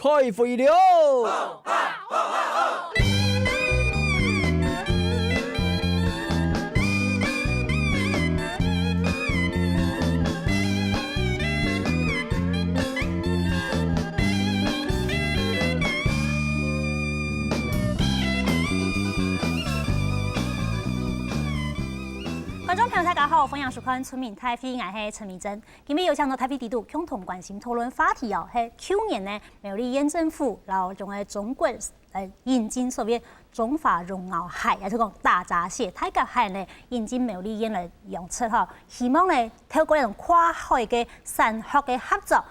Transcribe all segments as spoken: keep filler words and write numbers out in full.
開會了！觀眾朋友，大家好，歡迎收看《村民大會》，𠊎係陳明真。今日有請到大會裡肚共同關心討論話題哦，係舊年呢苗栗縣政府摎這个中國來引進所謂中華絨襖蟹，也就講大閘蟹、大閘蟹呢引進苗栗縣來養殖吼，希望呢透過這種跨海个產學个合作，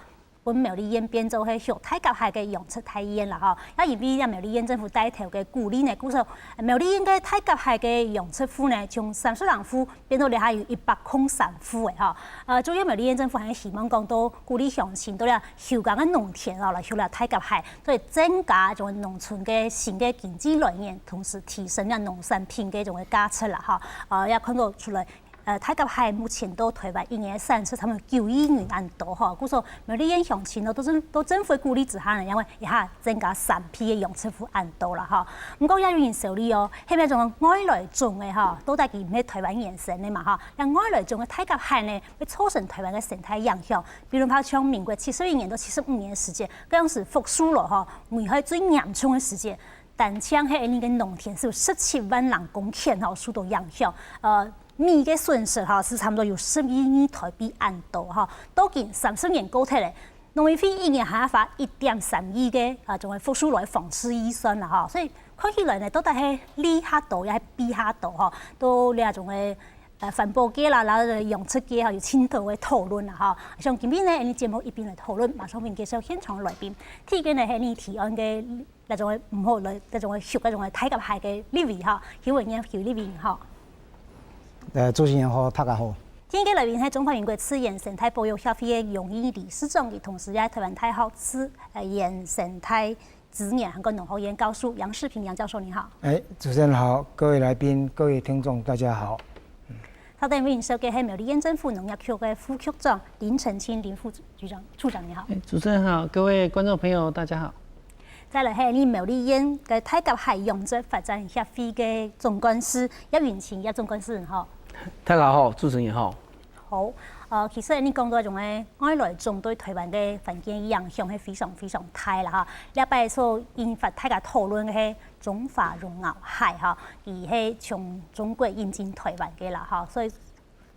分苗栗縣變做係畜大閘蟹个養殖大縣啦吼。也因為這苗栗縣政府帶頭个鼓勵呢，故所苗栗縣个大閘蟹个養殖戶呢，從三十零戶變到這下有一百空三戶誒吼。呃，主要苗栗縣政府還希望講到鼓勵鄉親到這休耕个農田哦，來畜這大閘蟹，所以增加這種農村个新个經濟來源，同時提升這農產品个這種个價值啦吼。呃，也看到出來 呃，大閘蟹目前到臺灣一年个產值差不多九億銀恁多吼，故所苗栗縣鄉親哦，都係，都政府个鼓勵之下呢，因為一下增加三倍个養殖戶恁多啦吼。毋過也有人笑你哦，係毋係種外來種个吼，到底佢毋係臺灣原生个嘛吼？該外來種个大閘蟹呢，會造成臺灣个生態影響。比如講像民國七十一年到七十五年个時節，該樣時復甦囉吼，危害最嚴重个時節，單淨係𠊎俚个農田係有十七萬零公頃吼，受到影響。呃， 米个損失吼，係差毋多有十一億臺幣恁多吼。到今三十年過忒咧，農委會一年還愛花一點三億个，啊，這種个復甦類防治預算啦吼。所以看起來呢，到底係利較多，也係弊較多吼？到這種个，呃，環保界啦，然後養殖界吼，有盡多个討論啦吼。像今日呢，𠊎俚節目一邊來討論，馬上歡迎介紹現場个來賓。第一個呢，係𠊎俚提案个 該種个毋好來，該種个畜該種个大閘蟹个立委吼，邱文彥邱立委吼。呃，主持人好，大家好。今日个來賓係中華民國自然生態保育協會个榮譽理事長，佢同時也係臺灣大學自，呃，然生態資源還有農學院教授楊世平楊教授，你好。哎，主持人好，各位來賓，各位聽眾，大家好。 頭先為你紹介係苗栗縣政府農業局个副局長林成清林副局長，處長你好。哎，主持人好，各位觀眾朋友，大家好。再來係𠊎俚苗栗縣个大閘蟹養殖發展協會个總幹事葉雲清葉總幹事，你好。大家好，主持人好。好，呃，其實你講到這種个外來種對臺灣个環境影響係非常非常大啦哈。這擺所引發大家討論个係 中華絨襖蟹哈，佢係從中國引進臺灣个啦哈，所以，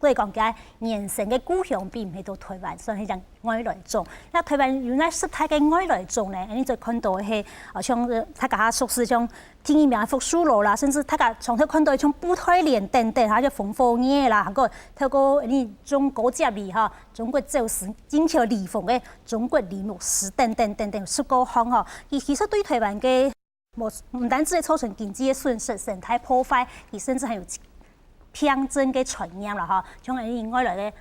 所以講佢原生个故鄉並毋係到臺灣，算係講外來種。該臺灣有哪十大个外來種呢？𠊎俚就看到係，呃，像，呃，大家較熟識像第二名个福壽螺啦，甚至大家常常看到像布袋蓮等等，還有紅火蝶啦，還過透過𠊎俚種高接梨哈，中國走私進口梨紅个中國梨木絲等等等等，十過項哈。佢其實對臺灣个 無，毋單止會造成經濟个損失、生態破壞，佢甚至還有病症个傳染啦吼。像𠊎俚外來个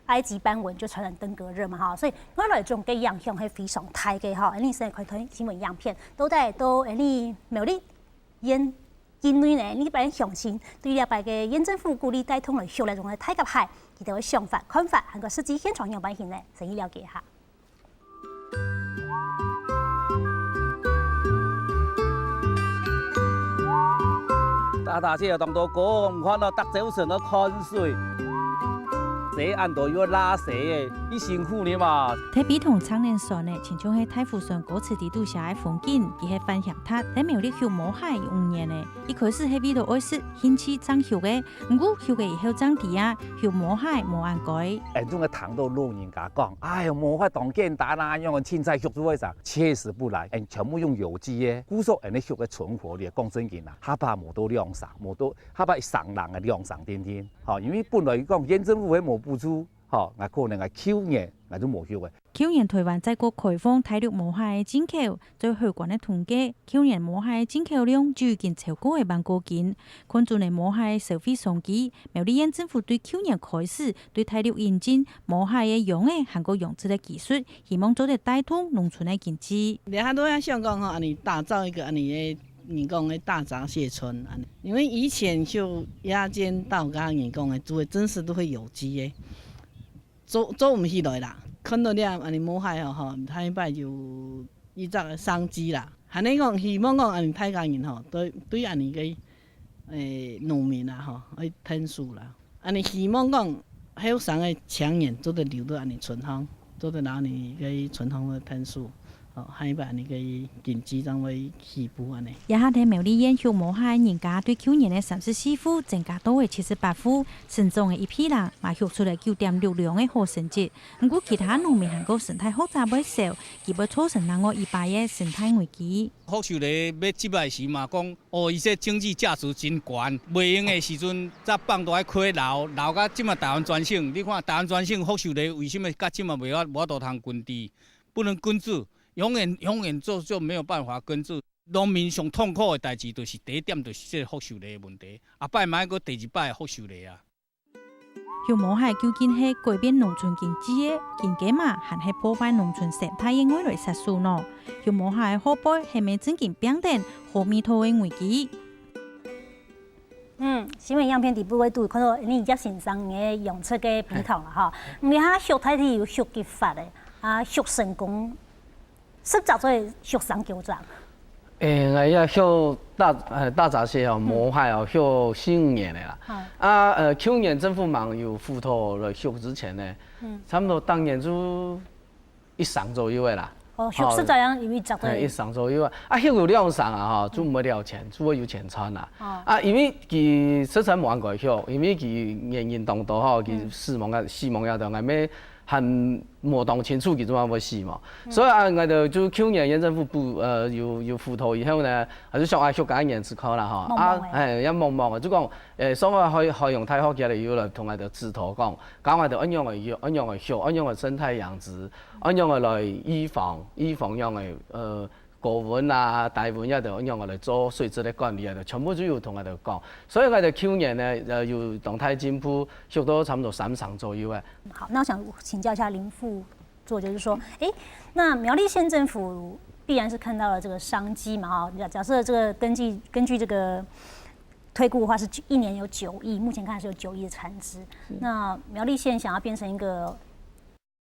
埃及斑紋就傳染登革熱嘛吼，所以外來種个影響係非常大个吼。𠊎俚先來看段新聞影片，到底到𠊎俚苗栗縣境內呢，這擺鄉親對這擺个縣政府鼓勵帶動來畜這種个大閘蟹，佢兜个想法、看法，還過實際現場樣般形呢，先去了解一下。 大閘蟹當多公，看到逐朝晨都看水，洗恁多又罅洗个，幾辛苦呢嘛。大埤塘青年船呢，親像係大湖船歌詞裡肚寫个風景，佢係范顯達，在苗栗畜毛蟹有五年呢。一開始係為著愛食，興趣正畜个， 毋過畜个以後正知啊，畜毛蟹無恁該。𠊎總係聽到老人家講：「哎喲，毛蟹當簡單啊，仰仔凊彩畜就會生。」確實不然，𠊎全部用有機个，故所𠊎俚畜个存活率講正經啊，下把無到兩成，無到，下把一成零个兩成定定。吼，因為本來講縣政府係無補助，吼，𠊎可能𠊎舊年𠊎就無畜个。 舊年臺灣再過開放大陸毛蟹个進口，照海關个統計，舊年毛蟹个進口量就已經超過一萬公斤。看準了毛蟹个消費商機，苗栗縣政府對舊年開始對大陸引進毛蟹个養个還過養殖个技術，希望做得帶動農村个經濟。這下都愛想講吼，恁呢打造一個恁呢个，你講个大閘蟹村，恁呢。因為以前就野間稻，剛剛你講个，做个真實都係有機个。 做，做毋起來啦。看到這恁呢毛蟹吼，吼，下一擺就一隻个商機啦。還係講希望講恁樣大家人吼，對對恁樣个誒農民啊吼，愛𢯭手啦。恁樣希望講後生个青年做得留到恁樣村項，做得拿你个村項个𢯭手，吼，下一擺你个經濟正會起步恁樣。這下在苗栗縣畜牧下个人家對舊年个三十四戶增加到个七十八戶，成長个一批人嘛畜出來九點六兩个好成績。毋過其他農民還過生態學者會愁，佢會造成另外一擺个生態危機。福壽螺欲這擺時嘛，講哦，伊這經濟價值真懸，賣用个時陣才放倒來開遶，遶到這馬台灣全省，你看台灣全省福壽螺為什麼到這馬袂無法度通根治？不能根治，永遠永遠做就沒有辦法根治。農民上痛苦的代誌就是第一點就是這福壽螺的問題，後擺嘛閣第二擺福壽螺啊。 畜牧業究竟係改變農村經濟个根基嘛，還係破壞農村生態个外來殺手呢？畜牧業个後背係毋係正經變成好味道个危機？嗯，新聞樣片底部位都有看到你葉先生个養殖个陂塘啦哈，你看畜大體有畜幾發个，啊畜成功，十隻做畜成九隻。 誒，𠊎也畜大呃大閘蟹哦，無害哦，畜四五年个啦。啊呃舊年政府嘛有輔導來畜之前呢，差毋多逐年就一成左右个啦。哦，畜十隻樣有一隻个。誒，一成左右啊，啊畜有兩成啊吼，就無了錢，就會有錢賺啦。啊因為佢實在無恁該畜，因為佢原因當多吼，佢死亡啊死亡啊，當然咩。 還無當清楚佢做麼會死嘛。所以啊，𠊎兜就舊年縣政府補呃有有輔導以後呢，還係想愛畜个一年試看啦吼。啊誒，也望望个，就講誒，上海海海洋大學佢兜有來同𠊎兜指導講，教𠊎兜仰樣个畜，仰樣个畜，仰樣个生態養殖，仰樣个來預防預防樣个呃 高溫啊、低溫啊，就仰般來做水質个管理啊，就全部就有同𠊎兜講。所以𠊎兜舊年呢，呃，有當大進步，畜到差毋多三成左右个。好，那我想請教一下林副座，就是說，誒，那苗栗縣政府必然是看到了這個商機嘛，哈，假假設這個根據根據這個推估的話，是一年有九億，目前看是有九億的產值。那苗栗縣想要變成一個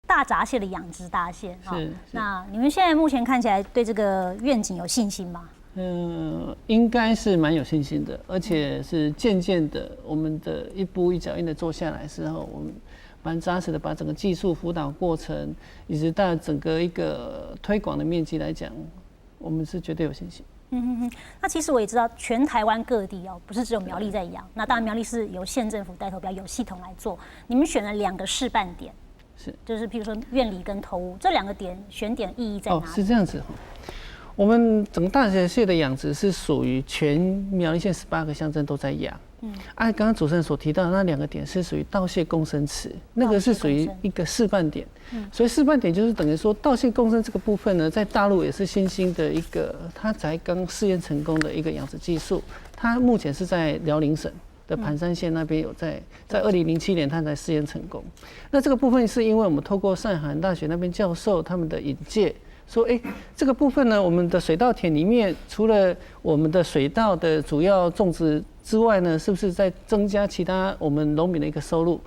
大閘蟹的養殖大縣哈。那你們現在目前看起來對這個願景有信心嗎？嗯，應該是蠻有信心的，而且是漸漸的，我們的一步一腳印的做下來之後，我們蠻扎實的把整個技術輔導過程，以及到整個一個推廣的面積來講，我們是絕對有信心。嗯哼哼，那其實我也知道，全台灣各地哦，不是只有苗栗在養。那當然苗栗是由县政府带头，比较有系统来做。你们选了两个示范点，是，就是譬如说苑里跟头屋这两个点，选点意义在哪里？哦，是这样子哈。我们整个大闸蟹的养殖是属于全苗栗县十八个乡镇都在养。嗯，啊，刚刚主持人所提到的那两个点是属于稻蟹共生池，那个是属于一个示范点。所以示范点就是等于说稻蟹共生这个部分呢，在大陆也是新兴的一个，它才刚试验成功的一个养殖技术。它目前是在辽宁省的盘山县那边有在，在二零零七年它才试验成功。那这个部分是因为我们透过上海大学那边教授他们的引介，说，哎，这个部分呢，我们的水稻田里面除了我们的水稻的主要种植之外呢，是不是在增加其他我们农民的一个收入？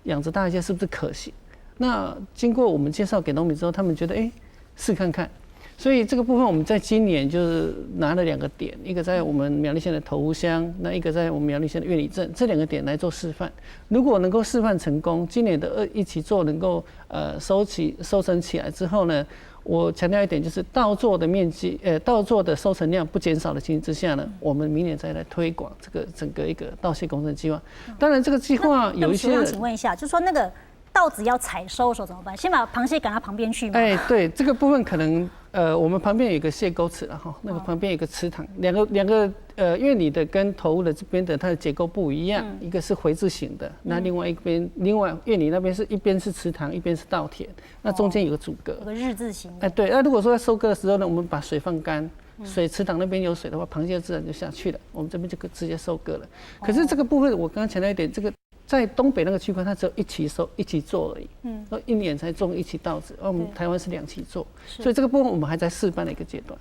养殖大闸蟹是不是可行？那经过我们介绍给农民之后，他们觉得，哎，试看看。所以这个部分我们在今年就是拿了两个点，一个在我们苗栗县的头屋乡，那一个在我们苗栗县的苑里镇，这两个点来做示范。如果能够示范成功，今年的二一期作能够呃收起收成起来之后呢，我强调一点，就是稻作的面积，呃，稻作的收成量不减少的情形之下呢，我们明年再来推广这个整个一个稻蟹共生计划。当然，这个计划有一些，那那我想请问一下，就说那个稻子要采收的时候怎么办？先把螃蟹赶到旁边去吗？哎，对，这个部分可能呃，我们旁边有一个蟹沟池了哈，那个旁边有一个池塘，两个两个呃，因为你的跟头屋的这边的它的结构不一样，一个是回字形的，那另外一边，另外因为你那边是一边是池塘，一边是稻田，那中间有个阻隔。有个日字形。哎，对，那如果说在收割的时候呢，我们把水放干，水池塘那边有水的话，螃蟹自然就下去了，我们这边就可直接收割了。可是这个部分我刚刚强调一点，这个在东北那个区块，它只有一期收一期做而已，嗯，那一年才种一期稻子，而我们台湾是两期做，所以这个部分我们还在示范的一个阶段。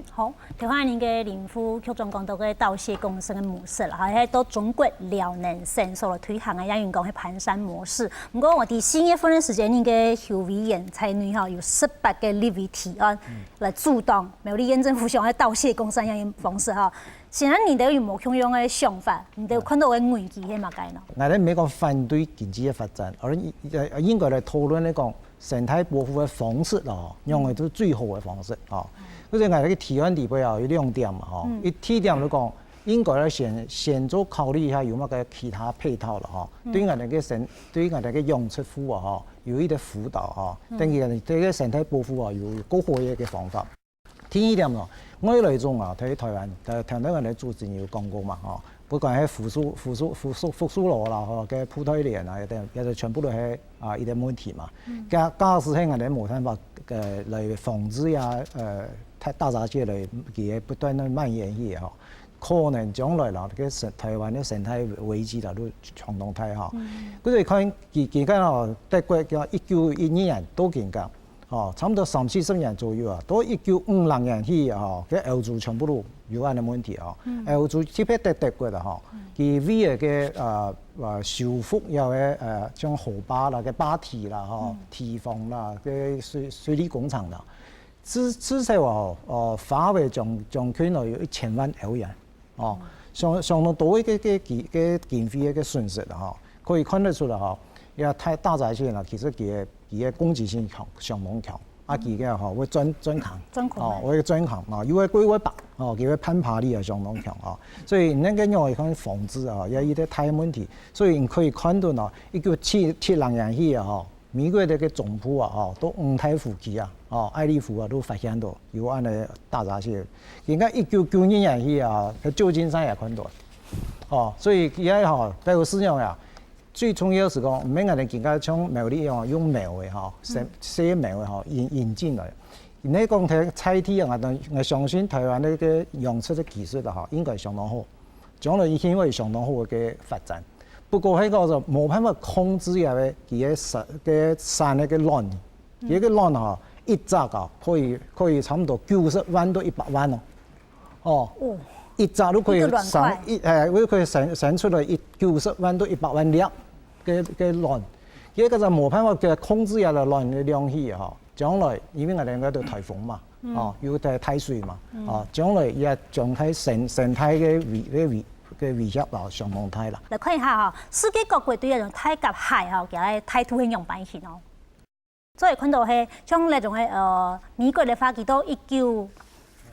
好，頭下恁个林副局長講到个稻蟹共生个模式啦，吼，係到中國遼寧省所推行个，也有人講係盤山模式。毋過𠊎知四月份个時間，恁个邱委員在內吼有十八个立委提案來阻擋苗栗縣政府想个稻蟹共生个方式吼。 現在你兜有無共樣个想法？你兜看到个危機係麼个呢？𠊎兜毋係講反對經濟个發展，而應該來討論來講生態保護个方式咯，仰仔係最好个方式哦。所以𠊎兜个提案底背啊有兩點嘛吼，一第一點就講應該來先先做考慮一下有麼个其他配套了吼，對𠊎兜个生對𠊎兜个養殖戶啊吼有一個輔導吼，等於這個生態保護啊有較好个一個方法。 第二點咯，外來種啊，在台灣，在台灣个主持人有講過嘛，吼，不管係福壽、福壽、福壽、福壽螺啦，吼，个葡萄蓮啊，也都也都全部都係啊一個問題嘛。假假使係𠊎兜無辦法，呃，來防治啊，呃，大大閘蟹來佢个不斷个蔓延去吼，可能將來啦，个生台灣个生態危機啦，都相當大吼。所以看佢佢看吼，德國叫一九一二年到今个。 哦，差不多三四十年左右啊，到一九五六年起啊，吼，該歐洲全部都有恁个問題啊。歐洲特別在德國啊，吼，佢為了个呃呃修復了个呃像河壩啦、个壩體啦、吼，堤防啦、个水水利工程啦，至至少啊，吼，呃花費將將近咯有一千萬歐元。 哦，相相當多个个个个經費个个損失啦吼，可以看得出來吼，這大大閘蟹啦，其實佢个佢个攻擊性強，相當強，啊佢个吼會鑽鑽孔，鑽孔哦，會鑽孔啊，又會過會白，哦，佢个攀爬力也相當強啊，所以該个仰仔看防治啊，也一個大問題，所以你可以看到呢，一九七七零年起啊吼。 美國个个總部啊，吼，到五大湖區啊，吼，愛麗湖啊，都發現到有恁个大閘蟹。應該一九九二年去啊，在舊金山也看到。哦，所以佢个吼，該有四樣啊，最重要係講，毋免恁个更加像苗栗一樣用苗个吼，生生苗个吼引引進來。你講在在地啊，我相信台灣个个養殖个技術啊，吼，應該相當好。 將來一定會有相當好个發展。不過，該个就無辦法控制个佢个產个產个个卵，佢个卵吼，一隻啊可以可以差不多九十萬到一百萬哦。哦，一隻都可以生一誒，都可以生生出來一九十萬到一百萬粒个个卵。佢个就無辦法个控制个卵个量去吼。將來因為𠊎兜應該都颱風嘛。 哦，有大大水嘛，哦，將來也將該生生態个威个威个威脅啊，相當大啦。來看一下哈，世界各國對這種大閘蟹哈，佢个態度係仰般形哦？所以看到係像那種个呃，美國个話，佢到一九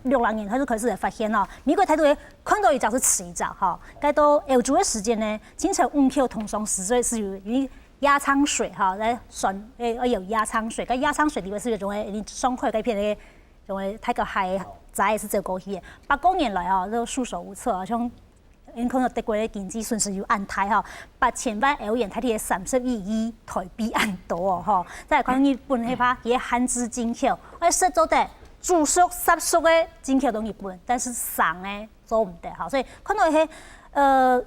六零年開始開始發現哦，美國態度係看到一隻係食一隻哈，該到歐洲个時間呢，清朝五口通商時，所以係有因為壓艙水哈，來算誒，有壓艙水，該壓艙水裡背係有種个，你上課該片个。 因為大閘蟹仔係走過去个。百過年來哦，都束手無策哦，像因看到德國个經濟損失有恁大吼，八千萬歐元，大體係三十一億台幣恁多哦吼。再來看日本个話，佢个限制進口，愛食做得煮熟、煠熟个進口到日本，但係生个做毋得吼。所以看到係呃，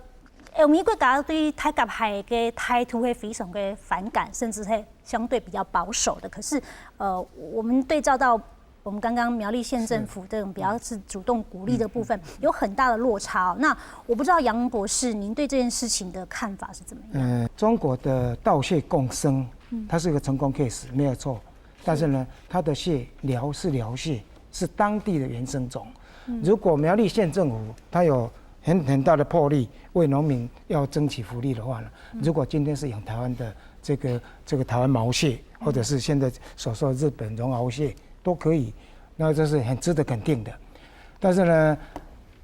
歐美國家對大閘蟹个態度係非常个反感，甚至係相對比較保守的。可是呃，我們對照到 我們剛剛苗栗縣政府這種比較是主動鼓勵的部分，有很大的落差哦。那我不知道楊博士，您對這件事情的看法是怎麼樣？呃，中國的稻蟹共生，它是一個成功 case，沒有錯。但是呢，它的蟹寮是寮蟹，是當地的原生種。如果苗栗縣政府它有很很大的魄力，為農民要爭取福利的話呢，如果今天是養台灣的這個這個台灣毛蟹，或者是現在所說的日本絨螯蟹， 都可以，那這是很值得肯定的。但是呢，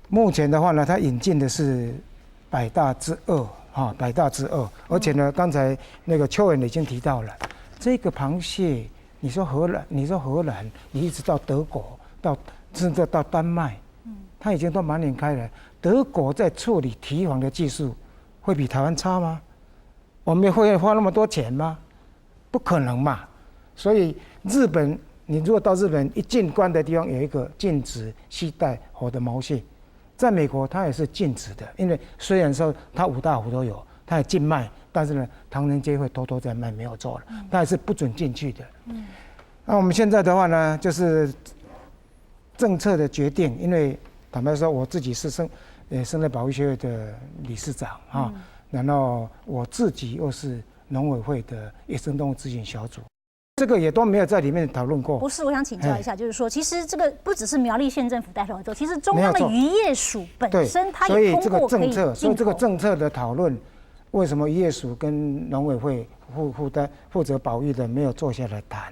目前的話呢，它引進的是百大之二，哈，百大之二。而且呢，刚才那个邱委员已经提到了，这个螃蟹，你说荷兰，你说荷兰，你一直到德国，到甚至到丹麦，它已经都满园开了。德国在处理堤防的技术会比台湾差吗？我们会花那么多钱吗？ 不可能嘛。所以日本，你如果到日本一进关的地方有一个禁止携带活的毛蟹，在美国它也是禁止的，因为虽然说它五大湖都有，它也禁卖，但是呢，唐人街会偷偷在卖，没有错了，它还是不准进去的。那我们现在的话呢，就是政策的决定，因为坦白说，我自己是生呃生态保育协会的理事长哈，然后我自己又是农委会的野生动物咨询小组，这个也都没有在里面讨论过。不是，我想请教一下，就是说，其实这个不只是苗栗县政府带头做，其实中没有错央的渔业署本对，身它所以这个也通过可以政策，所以这个进口。政策的讨论，为什么渔业署跟农委会负负担负责保育的没有坐下来谈？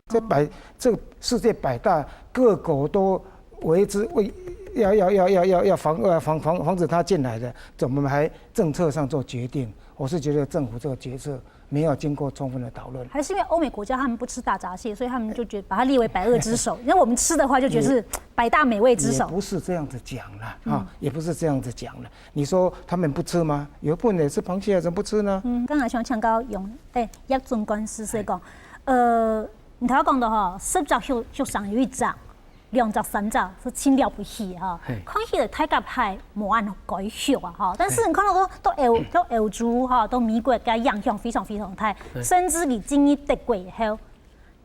这百这个世界百大各国都为之为要要要要要要防呃防防防止它进来的，怎么还政策上做决定？我是觉得政府这个决策没有经过充分的讨论。还是因为欧美国家他们不吃大闸蟹，所以他们就觉得把它列为百恶之首。那我们吃的话，就觉得是百大美味之首。也不是这样子讲啦，哈、也不是这样子讲啦。你说他们不吃吗？有一部分也吃螃蟹啊，怎么不吃呢？嗯，刚才想请教用，哎，叶总管先生讲，呃，你头先讲到吼，十只畜畜生有一只，两只、三只是真了不起哈。看起来大家还无恁该畜啊哈，但是你看到说，到欧到欧洲哈，到美国个影响非常非常大，甚至你今日德国以后，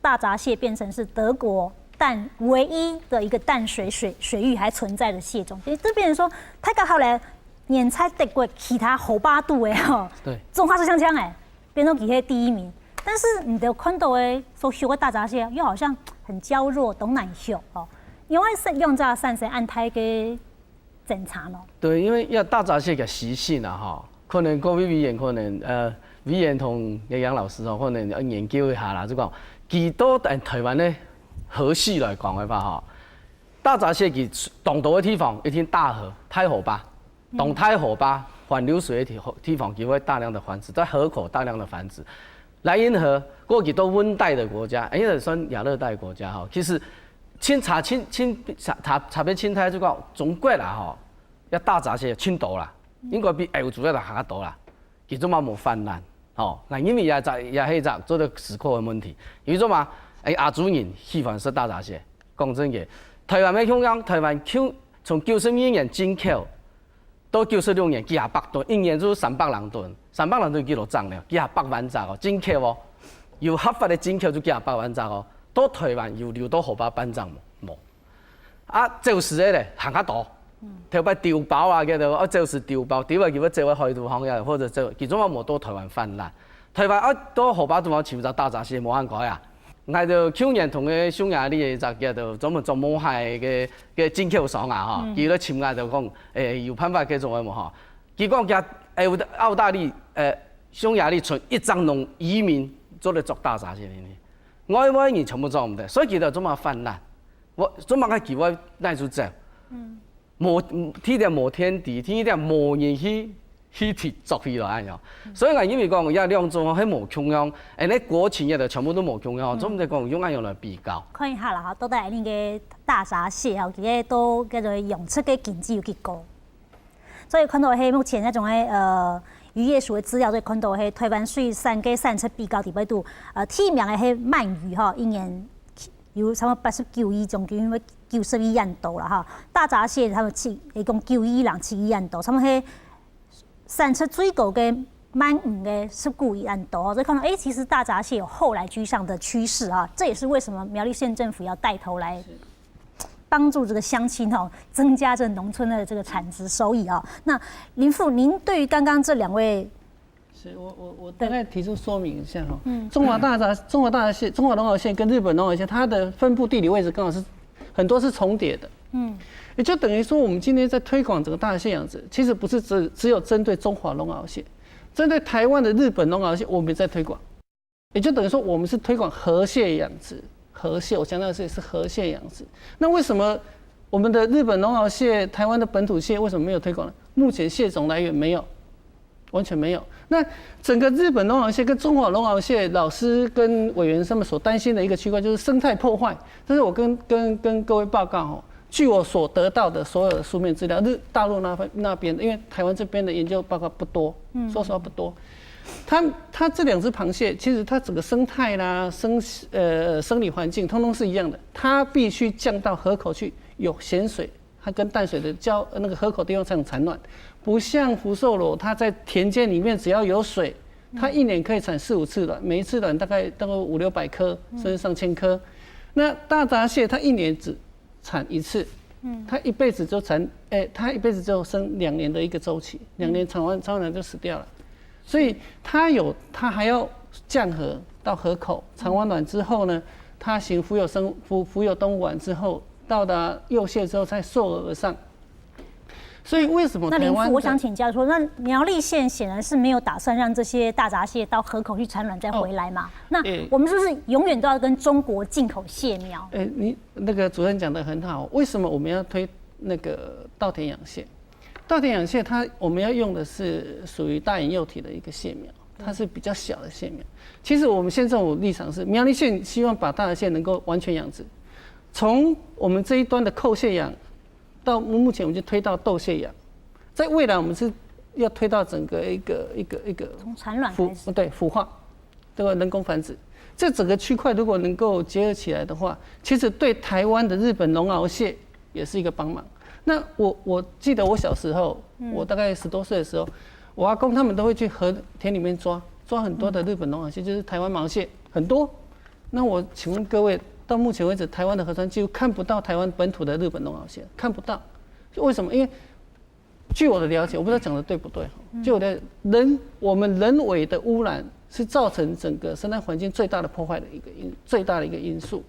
大闸蟹变成是德国淡唯一的一个淡水水水域还存在的蟹种，所以这变成说，大家后来连在德国其他河巴肚的哈，对，中华水乡腔哎，变成佢个第一名。但是你的看到的所畜个大闸蟹，又好像很娇弱，都难畜哦。因为是用这样三十安泰个检查咯。对，因为要大闸蟹个习性啊，哈，可能各位委员可能呃，委员同杨洋老师哦，可能要研究一下啦，就讲，佢到咱台湾的河系来讲的话，哈，大闸蟹佢当多的地方一定大河、太河吧，当太河吧、环流水的地地方，佢会大量的繁殖，在河口大量的繁殖。莱茵河过去都温带的国家，哎，也算亚热带国家哈。其实清查清清查查查别清台就讲中国啦哈，要大闸蟹清多啦，应该比欧洲要还多啦，其中嘛无泛滥。吼，那因为也在也黑在做的时刻的问题，有一种嘛，哎，亚洲人喜欢食大闸蟹，讲真个，台湾的中央，台湾从九十二年进口。到九十六年几下百吨，一年就三百零吨，三百零吨几多张了，几下百万只哦，进口哦，有合法的进口就几下百万只哦，到台湾有流到河巴半张无？啊，走私的咧，行較多。头擺丟包啊，叫做啊，走私丢包，丢啊，佢會走去海陸項啊，或者走，其中啊無到台灣氾濫。台灣啊，到河巴地方尋找大閘蟹，無恁該啊。𠊎就舊年同个匈牙利个一隻叫做專門做毛蟹个个進口商啊，吼，佢咧尋𠊎就講，誒，有辦法該種个無吼？佢講佢誒，澳大利誒，匈牙利賰一隻農漁民做得捉大閘蟹呢，外外人全部捉毋得，所以佢就做麼氾濫，我做麼个佢會帶出走，無，第一點無天敵，第二點無人去去提捉起來恁樣。所以𠊎認為講，這兩種係無共樣，誒，該國情也就全部都無共樣，做毋得講用恁樣來比較。看一下啦，哈，到底恁个大閘蟹吼，佢个都叫做養殖个經濟有幾高？所以看到係目前那種个呃漁業署个資料，所以看到係台灣水產个產值比較底背度，呃，第一名个係鰻魚吼，一年有差不多八十九億，將近九十億恁多啦哈。大閘蟹差不多七，一共九億零七億恁多，差不多係產值最高个鰻魚个十九億恁多，所以看到誒，其實大閘蟹有後來居上的趨勢啊，這也是為什麼苗栗縣政府要帶頭來幫助這個鄉親哦，增加這農村的這個產值收益哦。那林副，您對於剛剛這兩位是我我我大概提出說明一下哈。嗯，中華大閘中華大閘蟹、中華龍螯蟹跟日本龍螯蟹，它的分布地理位置剛好是很多是重疊的。嗯，也就等於說，我們今天在推廣整個大閘蟹養殖，其實不是只只有針對中華龍螯蟹，針對台灣的日本龍螯蟹，我們也在推廣。也就等於說，我們是推廣河蟹養殖，河蟹，我強調的是是河蟹養殖。那為什麼我們的日本龍螯蟹、台灣的本土蟹為什麼沒有推廣呢？目前蟹種來源沒有，完全沒有。那整個日本龍螯蟹跟中華龍螯蟹，老師跟委員他們所擔心的一個區塊就是生態破壞。但是我跟跟跟各位報告哦，據我所得到的所有的書面資料，日大陸那邊那邊，因為台灣這邊的研究報告不多，說實話不多。它它這兩隻螃蟹，其實它整個生態啦、生呃生理環境，通通是一樣的。它必須降到河口去，有鹹水，它跟淡水的交那个河口地方才能产卵，不像福寿螺，它在田间里面只要有水，它一年可以产四五次卵，每一次卵大概大概五六百颗，甚至上千颗。那大闸蟹它一年只产一次，它一辈子就产，哎，它一辈子就生两年的一个周期，两年产完产卵就死掉了。所以它有，它还要降河到河口，产完卵之后呢，它行浮游生浮浮游动物完之后，到达幼蟹之后再溯河而上。所以为什么台湾的？那林副，我想请教说，那苗栗县显然是没有打算让这些大闸蟹到河口去产卵再回来嘛？那我们是不是永远都要跟中国进口蟹苗？哎，你那个主任讲得很好，为什么我们要推那个稻田养蟹？稻田养蟹它我们要用的是属于大型幼体的一个蟹苗，它是比较小的蟹苗。其实我们县政府立场是，苗栗县希望把大闸蟹能够完全养殖，从我们这一端的扣蟹养到目前我们就推到斗蟹养，在未来我们是要推到整个一个一个一个从产卵开始，对，孵化，对吧？人工繁殖，这整个区块如果能够结合起来的话，其实对台湾的日本绒螯蟹也是一个帮忙。那我我记得我小时候，我大概十多岁的时候，我阿公他们都会去河田里面抓，抓很多的日本绒螯蟹，就是台湾毛蟹很多。那我请问各位，到目前为止，台湾的河川几乎看不到台湾本土的日本绒螯蟹，看不到。为什么？因为据我的了解，我不知道讲的对不对哈。就我的人，我们人为的污染是造成整个生态环境最大的破坏的一个因最大的一个因素。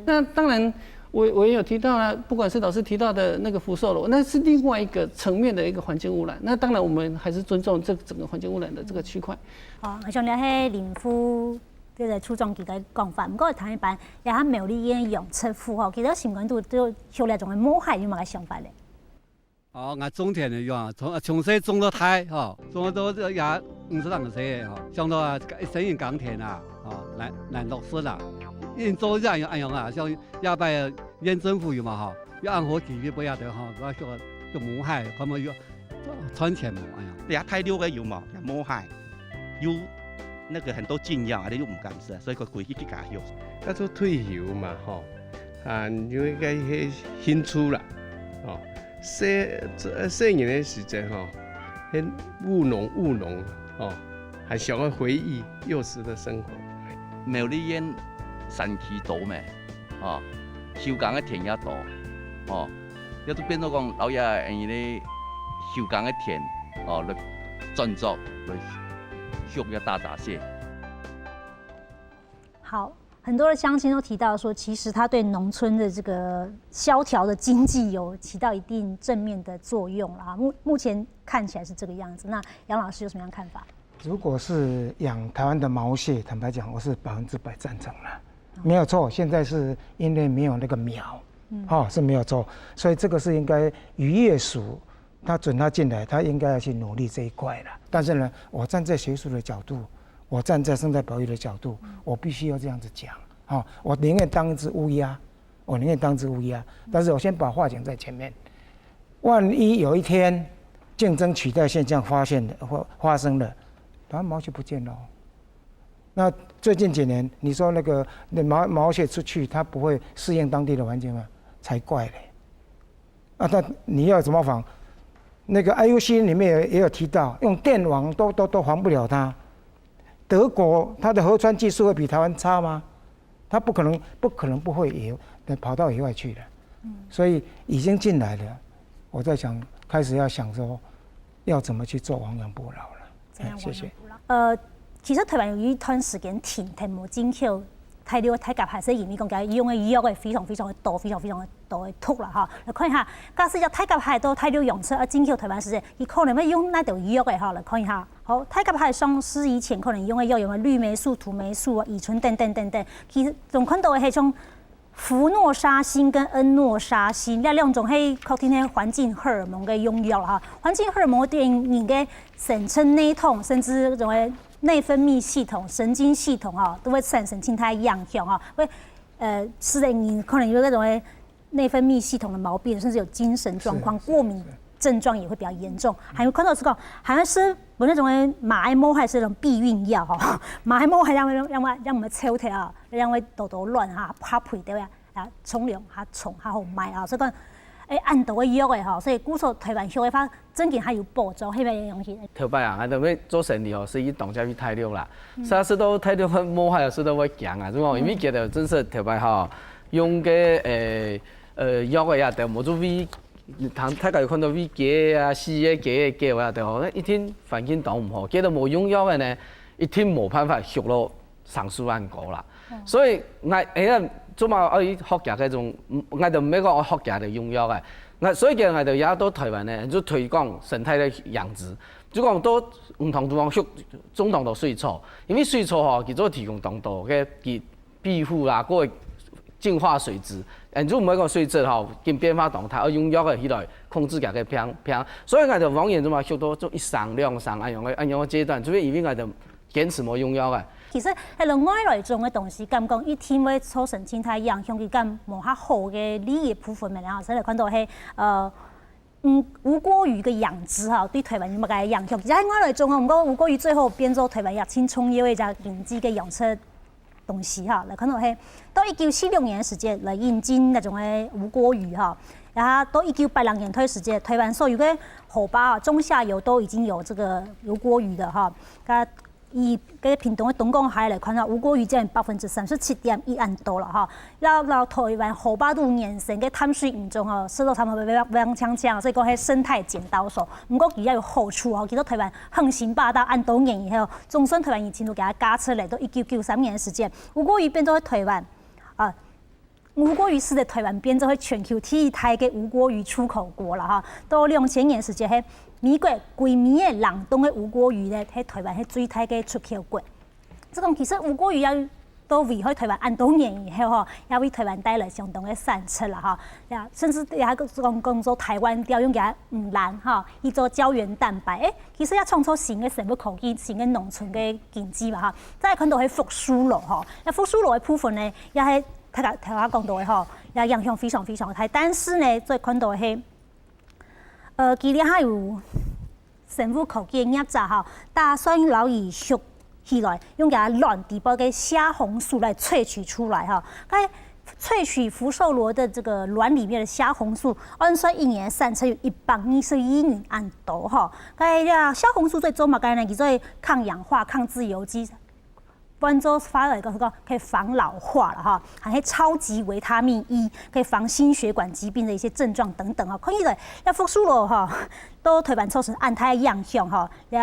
那当然，我我也有提到了，不管是老师提到的那个福寿螺，那是另外一个层面的一个环境污染。那当然，我们还是尊重这整个环境污染的这个区块。好，好像你係林副，這个處長佢个講法，毋過談一半，也還苗栗縣養殖戶吼，其實心肝肚都有這種个毛蟹，有麼个想法咧？哦，𠊎種田个樣，從從細種到大吼，種到也五十零歲个吼，想到啊，一生人耕田啊，吼，難難落實啦。因做這樣樣啊，像這擺縣政府有嘛吼，要按好機會不要得吼，不要說就無害，看有賺錢無哎呀。這大陸个有無？也無害，有那個很多禁藥，啊，你又毋敢食，所以佢規氣去加藥。佢做退休嘛吼，啊，有一個興趣啦，哦。 細細人个時節吼，很務農務農吼，還想要回憶幼時的生活。苗栗縣山區多咩，吼，休耕个田也多，吼，也都變做講老爺因為休耕个田，哦，來轉作來畜這大閘蟹。好，很多的鄉親都提到說，其實它對農村的這個蕭條的經濟有起到一定正面的作用啦。目目前看起來是這個樣子。那楊老師有什麼樣看法？如果是養台灣的毛蟹，坦白講，我是百分之百贊成啦，没有错。现在是因为没有那个苗，哦，是没有错，所以这个是应该渔业署他准他进来，他应该要去努力这一块了。但是呢，我站在学术的角度，我站在生态保育的角度，我必须要这样子讲，哈，我宁愿当一只乌鸦，我宁愿当只乌鸦，但是我先把话讲在前面。万一有一天竞争取代现象发现发发生了，台湾毛就不见了。那最近几年，你说那个那毛毛蟹出去，它不会适应当地的环境吗？才怪嘞！啊，那你要怎么防？那个 I U C N 里面也也有提到，用电网都都都防不了它。德国它的河川技术会比台湾差吗？它不可能不可能不会野跑到野外去的。所以已经进来了，我在想开始要想说要怎么去做亡羊补牢了。怎样亡羊补牢？呃，其實台灣有一段時間停，停無進口大陸大閘蟹，所以因為講佢用个藥个非常非常个多，非常非常个多个毒啦哈。來看一下，假使隻大閘蟹到大陸養殖啊進口台灣時節，佢可能會用哪兜藥个哈？來看一下。好，大閘蟹上市以前可能用个藥有綠黴素、土黴素啊、乙醇等等等等。其實總看到个係像 福諾沙星跟恩諾沙星，這兩種係確定係環境荷爾蒙个用藥哈。環境荷爾蒙對人个神經系統，甚至這種內分泌系統、神經系統哈，都會產生盡大影響哈。會呃，使得人可能有那種內分泌系統的毛病，甚至有精神狀況、過敏症狀也會比較嚴重。還有看到是講，好像是有那種馬愛莫還是那種避孕藥哈，馬愛莫還讓讓讓讓我們抽掉啊。 因為多多卵哈，較肥對啊，啊重量較重較好賣啊，所以講，誒，恁多个藥仔吼，所以故所臺灣畜个話，正經還有保障，係毋係恁樣形？頭擺啊，𠊎兜愛做生理吼，係去當家去大陸啦。實在食到大陸無好，食到會驚啊，係無？因為佢兜真實頭擺吼，用个誒呃藥仔啊，都無做為，大家有看到喂雞啊、死个雞个狗啊，都吼，一定環境當毋好，佢兜無用藥个呢，一定無辦法畜到 生數恁高啦。所以𠊎，哎呀，做麼个愛學佢該種，𠊎都毋係講愛學佢个用藥个。𠊎所以講，𠊎就也到臺灣呢，就推廣生態个養殖，就講到毋同地方畜種當多水草，因為水草吼，佢做提供當多个佢庇護啦，个淨化水質。嗯，就毋會講水質吼，緊變化當大，愛用藥个起來控制佢个病病。所以𠊎就往年做麼个畜到做一升兩升恁樣个恁樣个階段，就係因為𠊎就 堅持無用藥个。其實，該種外來種个東西，敢講一定會造成生態影響，佢敢無較好个利益部分咩？然後，所以來看到係，呃，嗯，吳郭魚个養殖哈，對臺灣有麼个影響？其實外來種哦，毋過吳郭魚最後變做臺灣也盡重要个一隻經濟个養殖東西哈。來看到係，到一九四六年个時節來引進該種个吳郭魚哈，然後到一九八零年代時節，臺灣所有个河壩啊，中下游都已經有這個吳郭魚了哈。該 以該屏東个東港溪來看吼，吳郭魚佔百分之三十七點一恁多了吼。摎摎臺灣河壩肚原生个淡水魚種吼，食到差毋多會會會強強，所以講係生態剪刀手。毋過佢也有好處吼，其實臺灣橫行霸道恁多年以後，總算臺灣已經都給它加出來，到一九九三年个時間，吳郭魚變做臺灣啊， 吳郭魚使得臺灣變做係全球第一大个吳郭魚出口國了哈。到兩千年時節，係美國規暝仔冷凍个吳郭魚呢，係臺灣係最大个出口國。這種其實吳郭魚也都危害臺灣恁多年以後吼，也為臺灣帶來相當个產值了哈。呀，甚至也還講講做臺灣鯛用佢个魚卵哈，去做膠原蛋白，誒，其實也創造新个生物科技、新个農村个經濟嘛哈。再來看到係福壽螺吼，該福壽螺个部分呢，也係 大家頭下講到个吼，也影響非常非常大。但是呢，再看到个係，呃，佢這下有生物科技个業者吼，打算摎佢畜起來，用佢卵底背个蝦紅素來萃取出來吼。該萃取福壽螺的這個卵裡面的蝦紅素，按算一年產值有一百二十億元恁多吼。該這蝦紅素做麼个呢？佢做抗氧化、抗自由基， 換做話來講，係講可以防老化了哈，還係超級維他命E，可以防心血管疾病的一些症狀等等哦。看起來，這福壽螺哈，到臺灣造成恁大个影響哈，也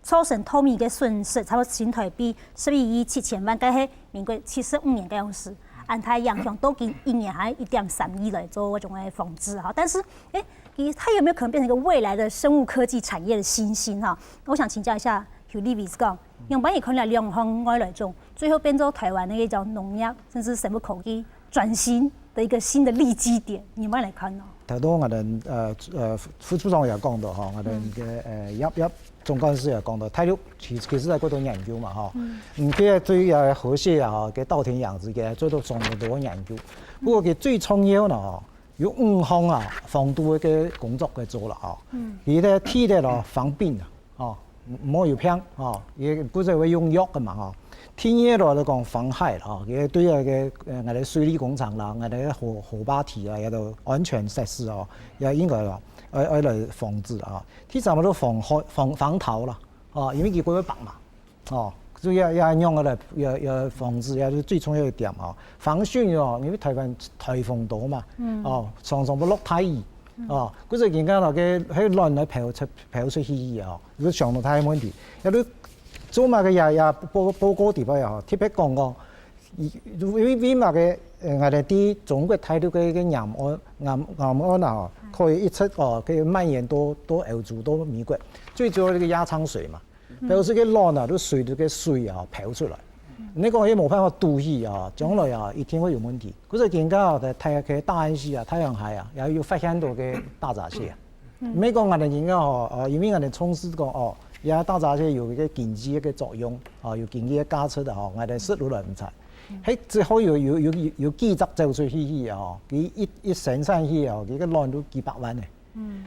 造成島民个損失，差不多新臺幣十一億七千萬，該係民國七十五年个樣式。恁大个影響，到今一年還一點三億來做這種个防治哈。但是，誒，其實它有沒有可能變成一個未來的生物科技產業的新星哈？我想請教一下 Hugh Lewis講，仰般你看這兩項外來種，最後變做臺灣个一種農業，甚至生物科技轉型的一個新的利基點，你仰般來看呢？頭到𠊎兜，呃，呃，副，副處長也講到吼，𠊎兜个，呃，葉，葉總幹事也講到，大陸其，其實在過多研究嘛吼。嗯，這對這河蟹啊，吼，个稻田養殖个做到相當多研究。不過佢最重要呢吼，有五項啊，防毒个工作个做了吼。嗯，佢个第一个咯，防病啊。 哦，毋好有病，哦，也不是會用藥个嘛，哦。第二个來講防害，哦，也對該个，呃，𠊎兜水利工程啦，𠊎兜河，河壩體啊，也都安全設施，哦，也應該，哦，愛，愛來防治啊。第三个就防害，防，防逃啦，哦，因為佢過會白嘛，哦，所以也，也用个來，也，也防治，也是最重要一點，哦。防汛，哦，因為臺灣颱風多嘛，嗯，哦，常常會落大雨，嗯，哦，故所人家那個，該卵來飄出，飄出去啊，哦。 就相當大个問題。也就做麼个也，也報，報告底背啊，特別講講，因為，為麼个，呃，𠊎兜在中國大陸个，个沿岸，沿，沿岸啊，可以一直哦，可以蔓延到，到歐洲，到美國，最主要這個壓艙水嘛。表示該卵啊，就隨著該水啊，飄出來。你講也無辦法堵起啊，將來啊，一定會有問題。 故所今下哦，在大，在大安溪啊、太陽溪啊，也有發現到个大閘蟹啊。毋係講𠊎兜今下哦，哦，因為𠊎兜重視講哦，這大閘蟹有一個經濟个作用，哦，有經濟个價值个吼，𠊎兜食落來毋錯。係之後有，有，有，有幾隻走出去去啊吼，佢一，一生產去啊，佢个卵都幾百萬呢。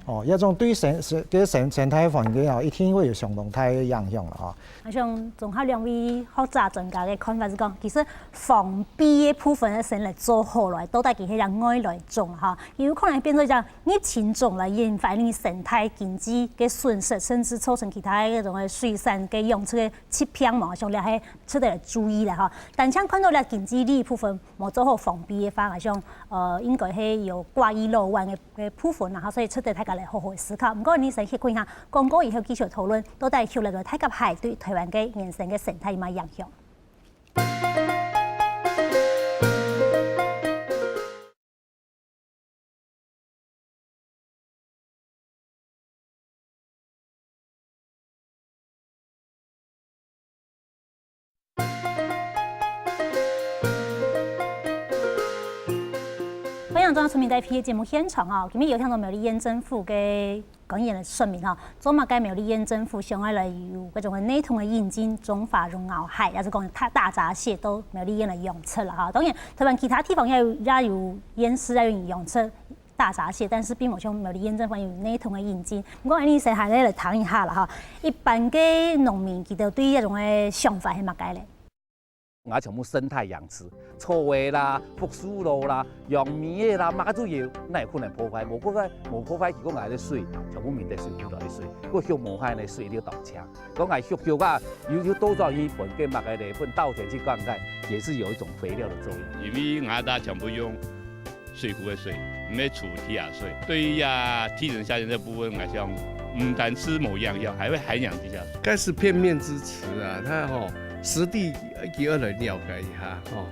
哦，這種對生生个生生態環境哦，一定會有相當大个影響了哈。啊，像綜合兩位學者專家个看法是講，其實防備个部分係先來做好來，到底佢係隻外來種哈，有可能變做一隻入侵種來引發你生態經濟个損失，甚至造成其他个該種个水產个養殖个疾病嘛，像這係值得來注意个哈。單淨看到這經濟利益部分， 無做好防備个話，啊，像呃應該係有掛一漏萬个个部分，然後所以值得大家來好好思考。毋過你先歇睏一下，廣告以後繼續討論，到底畜牧个大閘蟹對台灣个原生个生態有麼影響？ 歡迎轉到《村民大P》个節目現場哦，今日有聽到苗栗縣政府个官員个說明哦，做麼个苗栗縣政府想愛來有該種个內塘个引進中華絨螯蟹，也係講大大閘蟹到苗栗縣來養殖啦哈。當然，台灣其他地方也有也有縣市也有養殖 大閘蟹，但是並無像苗栗縣政府有內塘个引進。毋過，恁樣先還係來談一下啦哈。一般个農民，佢兜對這種个想法係麼个咧？𠊎全部生態養殖，草个啦、福壽螺啦、養米个啦，麼个都有，哪有可能破壞？無破壞，無破壞，結果𠊎个水全部面對水庫來个水，我畜無害个水就當強。講𠊎畜畜啊，有有多少日本个麼个咧，分稻田去灌溉，也是有一種肥料的作用。因為𠊎兜全部用 水庫个水，毋係出地下水。對於啊，地層下陷這部分來講，毋單止無影響，還會涵養地下水。該是片面之詞啊，他吼，實地佢愛來了解一下吼。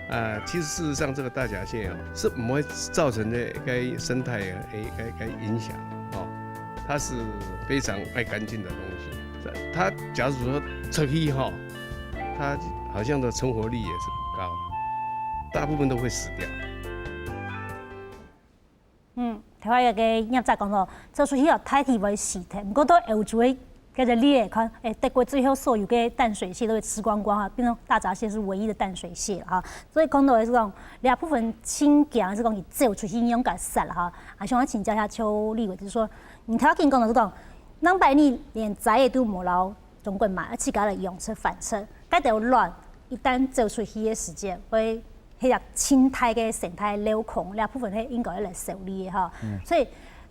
啊，其實事實上，這個大閘蟹哦，是毋會造成這個生態的一個一個影響哦。它是非常愛乾淨的東西。它假如說出去吼，它好像的存活率也是不高，大部分都會死掉。 嗯，頭下有个業者講到，走出去哦，大體會死忒。毋過對歐洲个該个例來看，誒，德國最後所有个淡水蟹都被吃光光哈，變成大閘蟹是唯一的淡水蟹了哈。所以講到的是講，這部分情況是講佢走出去應該殺了哈。啊，想要請教一下邱立委，就是說，你頭先講到是講，兩百年連災也都無摎中國買，自家來養殖繁殖，該條卵一旦走出去的時間，會 係一個生態个生態漏空，這部分係應該來修理个哈。所以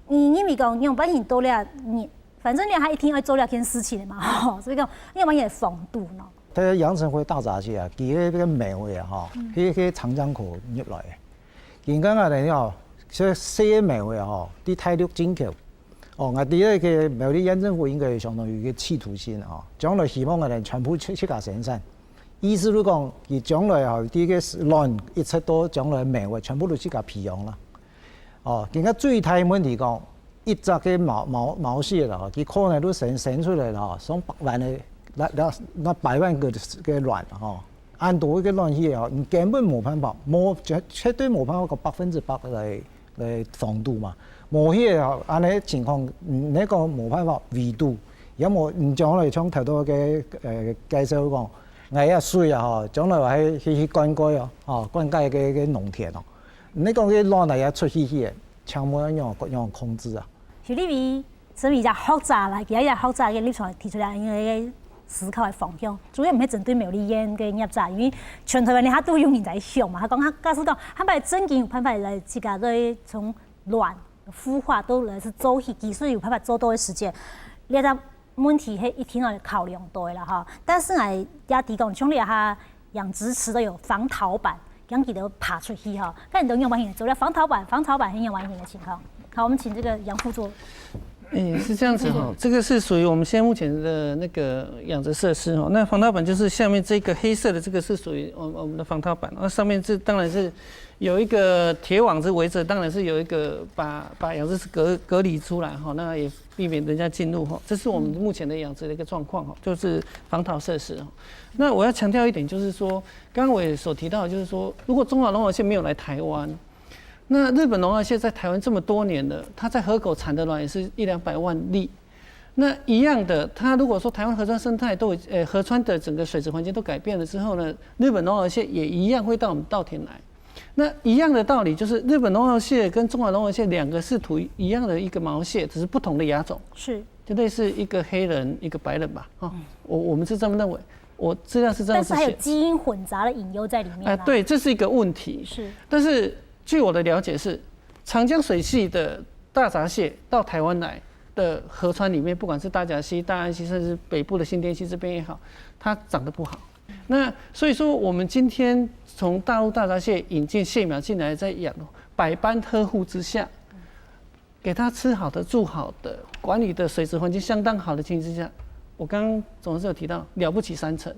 你認為講，仰般形到這，你反正你還一定愛做這件事情个嘛，吼，所以講，仰般形防堵呢？這个陽澄湖大閘蟹啊，佢个該个苗个啊，吼，佢个長江口入來个。今个啊，等於吼，這細个苗个吼，在大陸進口。哦，𠊎知个苗栗縣政府應該相當有一個企圖心啊，吼，將來希望𠊎等全部自自家生產。 意思就講，佢將來吼，這个卵一直到將來苗个全部都自家培養啦。哦，今个最大个問題講，一隻个毛毛毛蟹啦，佢可能都生生出來啦，上百萬个，那那那百萬个个卵吼，恁多个卵蟹吼，你根本無辦法，無絕絕對無辦法講百分之百來 來防堵嘛。無該个吼，恁呢情況，嗯，你講無辦法圍堵，也無，你將來像頭到个，呃，介紹講，𠊎个水啊吼，將來還去去灌溉哦，吼，灌溉个个農田哦。你講个卵啊也出去去个，請問愛仰仰控制啊？徐立偉，身為一個學者啦，佢一個學者个立場提出來，因為 思考个方向，主要毋係針對苗栗縣个業者，因為全台灣你下都有人在想嘛。佢講，佢假使講，佢正經有辦法來自家對從卵孵化到來係做起，技術有辦法做到个時間，這隻問題係一定愛考量到个啦吼。但是𠊎也提供，像你下養殖池都有防逃板，讓佢兜爬出去吼，該你兜仰般形做了防逃板，防逃板係仰般形个情況。好，我們請這個楊副座。 誒，是這樣子哈，這個是屬於我們現在目前的那個養殖設施哈。那防逃板就是下面這個黑色的這個是屬於我我們的防逃板，那上面這當然是有一個鐵網子圍著，當然是有一個把把養殖池隔隔離出來哈，那也避免人家進入哈。這是我們目前的養殖的一個狀況哈，就是防逃設施哈。那我要強調一點，就是說，剛剛我也所提到的，就是說，如果中華絨螯蟹沒有來台灣， 那日本絨螯蟹在台灣這麼多年了，它在河口產的卵也是一兩百萬粒。那一樣的，它如果說台灣河川生態都已，呃，河川的整個水質環境都改變了之後呢，日本絨螯蟹也一樣會到我們稻田來。那一样的道理，就是日本龙河蟹跟中华龙河蟹两个是属于一样的一个毛蟹，只是不同的亚种，是。就类似一个黑人一个白人吧，哈。我我们是这么认为，我资料是这样子写。但是还有基因混杂的隐忧在里面啊。哎，对，这是一个问题。是。但是据我的了解是，长江水系的大闸蟹到台湾来的河川里面，不管是大甲溪、大安溪，甚至北部的新店溪这边也好，它长得不好。那所以说，我们今天从大陆大闸蟹引进蟹苗进来，在养，百般呵护之下，给它吃好的、住好的、管理的水质环境相当好的情形之下，我刚刚总是有提到了不起三成。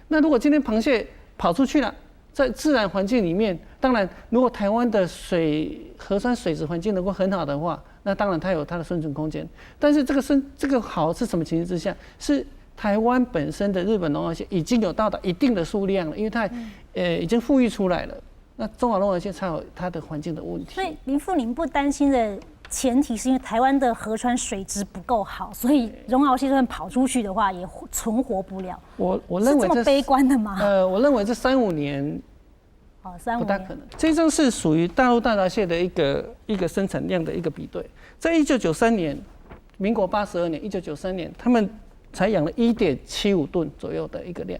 那如果今天螃蟹跑出去了，在自然环境里面，当然如果台湾的水河川水质环境能够很好的话，那当然它有它的生存空间。但是这个生这个好是什么情形之下？是台湾本身的日本龙河蟹已经有到达一定的数量了，因为它呃已经富裕出来了。那中华龙河蟹才有它的环境的问题。所以林副，您不担心的前提是因为台湾的河川水质不够好，所以龙河蟹就算跑出去的话，也存活不了。我我认为这是这么悲观的吗？呃，我认为这三五年哦，三五年不大可能。这张是属于大陆大闸蟹的一个一个生产量的一个比对。在一九九三年，民国八十二年，一九九三年，他们才养了一点七五吨左右的一个量，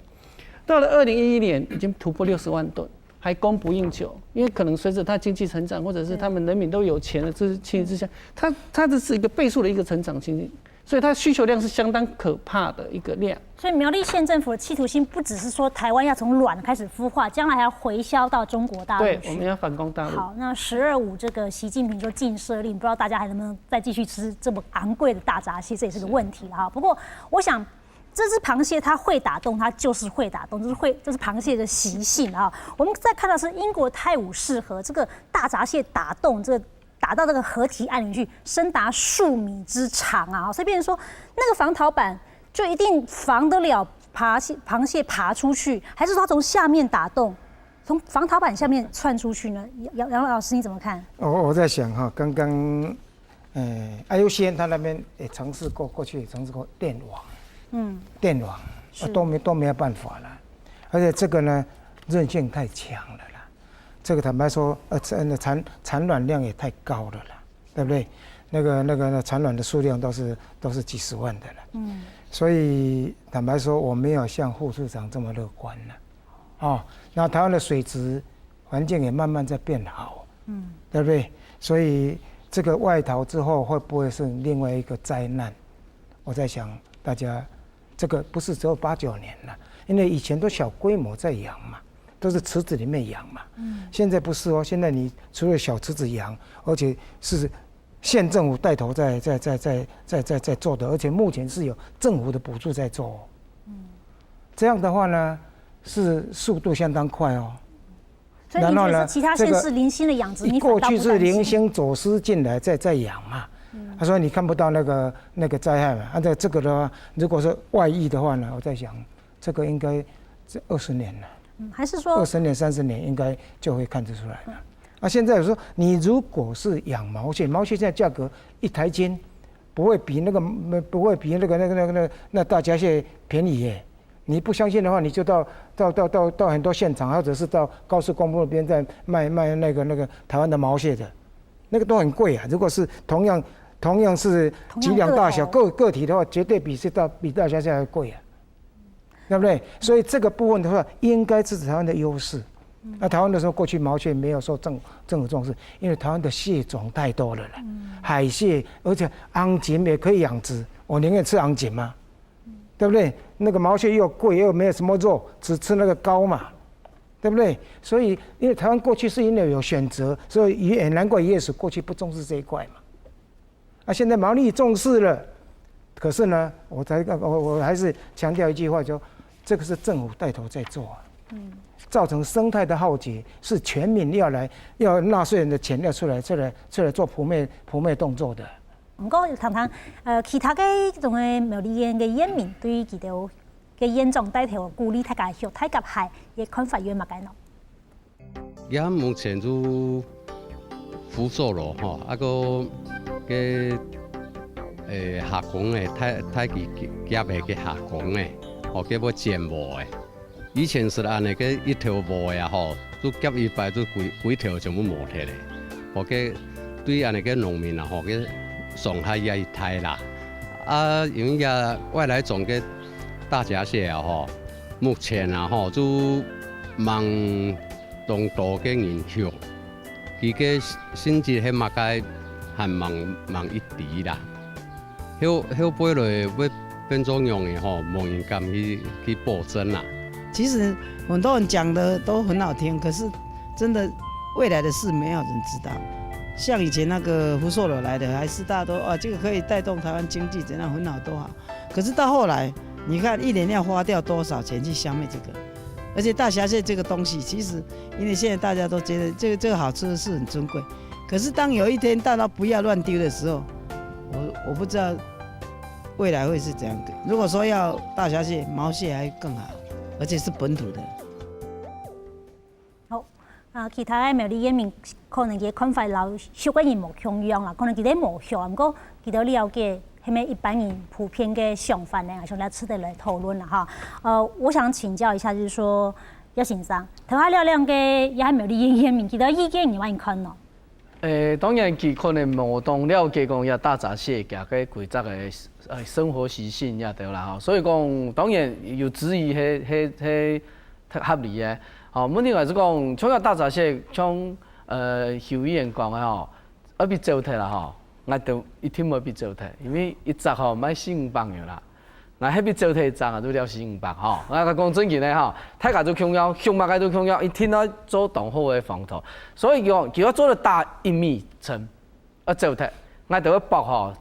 到了二零一一年已经突破六十万吨，还供不应求。因为可能随着它经济成长，或者是他们人民都有钱了，这情形之下，它它这是一个倍数的一个成长情形。所以它需求量是相当可怕的一个量。所以苗栗县政府的企图心不只是说台湾要从卵开始孵化，将来还要回销到中国大陆去。对，我们要反攻大陆。好，那十二五这个习近平说禁射令，不知道大家还能不能再继续吃这么昂贵的大闸蟹，这也是个问题了哈。不过我想。这只螃蟹它会打洞，它就是会打洞，这是会，这是螃蟹的习性啊。我们再看到是英国泰晤士河这个大闸蟹打洞，这个打到这个河堤岸里去，深达数米之长啊，所以变成说那个防潮板就一定防得了螃蟹，螃蟹爬出去，还是说它从下面打洞，从防潮板下面窜出去呢？杨杨老师你怎么看？我我在想哈，刚刚，呃，I U C N 他那边也尝试过，过去也尝试过电网，嗯，电网，是都没都没有办法了，而且这个呢韧性太强了啦。这个坦白说，呃，产产产卵量也太高了啦，对不对？那个那个那产卵的数量都是都是几十万的了，嗯，所以坦白说，我没有像副处长这么乐观了。哦，那台湾的水质环境也慢慢在变好，嗯，对不对？所以这个外逃之后会不会是另外一个灾难？我在想，大家这个不是只有八九年了，因为以前都小规模在养嘛，都是池子里面养嘛。嗯，现在不是哦，现在你除了小池子养，而且是县政府带头在在在在在在在做的，而且目前是有政府的补助在做。嗯，这样的话呢，是速度相当快哦。所以你觉得其他县市零星的养殖，你反倒不担心？过去是零星走私进来再再养嘛，他说你看不到那个那个灾害嘛，啊，这这个的话，如果是外溢的话呢，我在想这个应该这二十年了，嗯，还是说二十年三十年应该就会看得出来了。啊，现在我说你如果是养毛蟹，毛蟹现在价格一台斤不会比那个不会比那个那个那个那那大闸蟹便宜耶。你不相信的话，你就到到到到到很多现场，或者是到高速公路边在卖卖那个那个台湾的毛蟹的，那个都很贵啊。如果是同样同样是几两大小个个体的话，绝对比是到比大闸蟹还贵啊，对不对？所以这个部分的话，应该是台湾的优势。那台湾的时候过去毛蟹没有受政政府重视，因为台湾的蟹种太多了啦，海蟹，而且昂鲫也可以养殖，我宁愿吃昂鲫嘛。对不对？那个毛蟹又贵又没有什么肉，只吃那个膏嘛，对不对？所以因为台湾过去是因为有选择，所以也难怪野史过去不重视这一块嘛。啊，现在毛利重视了，可是呢，我才我我还是强调一句话，就这个是政府带头在做啊，嗯，造成生态的浩劫是全民要来要纳税人的钱要出来出来出来做扑灭扑灭动作的。毋过谈谈，呃，其他个种个苗栗个个县民对于佢兜个县长带头鼓励大家学大闸蟹个看法有麼个呢？也目前就輔助咯吼，啊个个诶下工诶，太太极业个个下工诶，吼，个要剪毛诶。以前是安尼个一头毛呀吼，就夾一擺就規，規條全部無忒咧。吼，該對恁呢个農民啊，吼，該傷害也大啦。啊，因為也外來種个大閘蟹啊，吼，目前啊，吼，就吂當多个人畜，佢个性質係麼个，還吂，吂一知啦。 後，後背來會變做仰仔吼，無人敢去，去保證啦。其实很多人讲的都很好听，可是真的未来的事没有人知道。像以前那个福寿螺来的，还是大家都啊，这个可以带动台湾经济，怎样很好多好。可是到后来，你看一年要花掉多少钱去消灭这个？而且大闸蟹这个东西，其实因为现在大家都觉得这个这个好吃的是很尊贵，可是当有一天大家不要乱丢的时候，我我不知道未来会是怎样的。如果说要大闸蟹，毛蟹还更好，而且是本土的。好，啊，其他个苗栗个人民可能佢个看法摎畜个人無共樣啦，可能佢兜無畜，毋過佢兜了解，係毋係一般人普遍个想法呢？想來值得來討論啦哈。呃，我想請教一下，就是說，葉先生，頭下了兩个也係苗栗个人民，佢兜意見你仰般看呢？ 誒，當然佢可能無當了解講這大閘蟹佢个規則个誒生活習性這兜啦吼，所以講當然有質疑係係係合理个。吼，問題還係講像這大閘蟹，像呃邱議員講个吼，愛分走忒啦吼，𠊎兜一定愛分走忒，因為一隻吼賣四五百元啦。 𠊎係分走忒一隻啊，就了四五百吼。𠊎講正經个吼，大家都共樣，畜麼个都共樣，一定愛做當好个防土。所以講，佢愛做到打一米深，愛走忒，𠊎兜會博吼，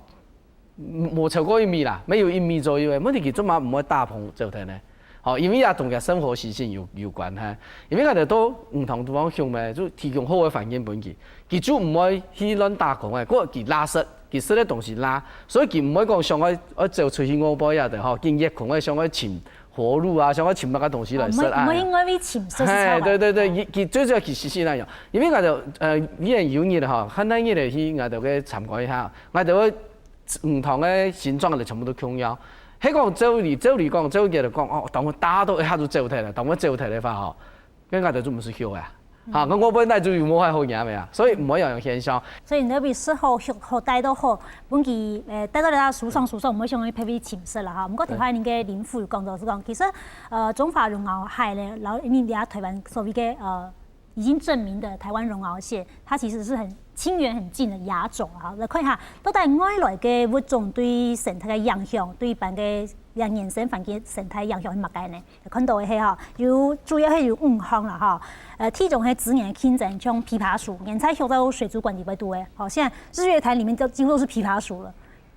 無超過一米啦，乜有一米左右个。問題佢做麼毋會打忒走忒呢？吼，因為也同佢生活習性有有關係。因為𠊎兜到毋同地方畜咩，就提供好个環境分佢，佢就毋會去亂打空个，過佢罅食。 佢食个東西罅，所以佢毋會講想愛愛走出去外背啊，對吼，緊越空个想愛尋活路啊，想愛尋麼个東西來食啊。毋會毋會因為尋食係。對對對，佢佢最主要佢習性那樣，因為𠊎兜呃，以前有日吼，還那日个去𠊎兜个參觀一下，𠊎兜个毋同个形狀个全部都共樣。係講照理照理講，照理來講，哦，當佢打到一下就走忒了，當佢走忒个話吼， 該𠊎兜就毋使畜啊。哈，該外背哪就有無還好贏个啊，所以毋會有這種現象。所以你愛分食好、畜好、戴到好，分佢呃戴到這舒爽舒爽，毋會想愛別位尋食啦哈。毋過頭下你个林副有講到係講，其實呃中華絨襖蟹呢，然後你這下台灣所謂个呃已經證明的台灣絨襖蟹，它其實是很親緣很近的亞種哈。來看一下，到底外來个物種對生態个影響，對一般个這原生環境生態影響係麼个呢？ 看到个係吼，有主要係有五項啦吼。呃，第一種係資源競爭，像琵琶鼠，原在畜在水族館裡背肚个，吼，現在日月潭裡面就幾乎都是琵琶鼠了。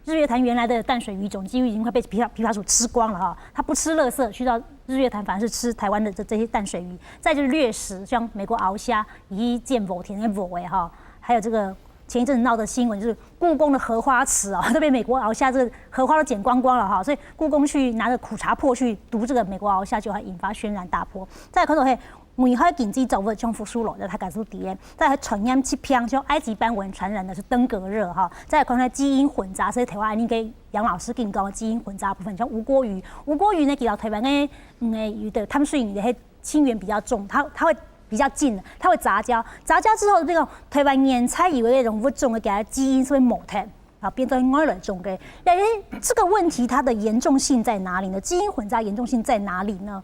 日月潭原來的淡水魚種幾乎已經快被琵琶琵琶鼠吃光了哈，它不吃垃圾，去到日月潭反而是吃台灣的這這些淡水魚。再就是掠食，像美國鰲蝦，以及建某田的某哎哈，還有這個前一陣子鬧的新聞，就是故宮的荷花池哦，都被美國鰲蝦這個荷花都撿光光了哈，所以故宮去拿著苦茶粕去毒這個美國鰲蝦，就還引發軒然大波。再來看到嘿，危害經濟作物，像福壽螺，這大家都知。再來傳染疾病，像埃及斑紋傳染的是登革熱哈。再來看到基因混雜，所以台灣那個楊老師跟你講的基因混雜部分，像吳郭魚，吳郭魚呢，其實台灣的嗯，有的淡水魚的 親緣比較重，它它會比較近，它會雜交，雜交之後，這種台灣原在以為那種物種的，給它基因是會無忒，啊，變成外來種的。那這個問題它的嚴重性在哪裡呢？基因混雜嚴重性在哪裡呢？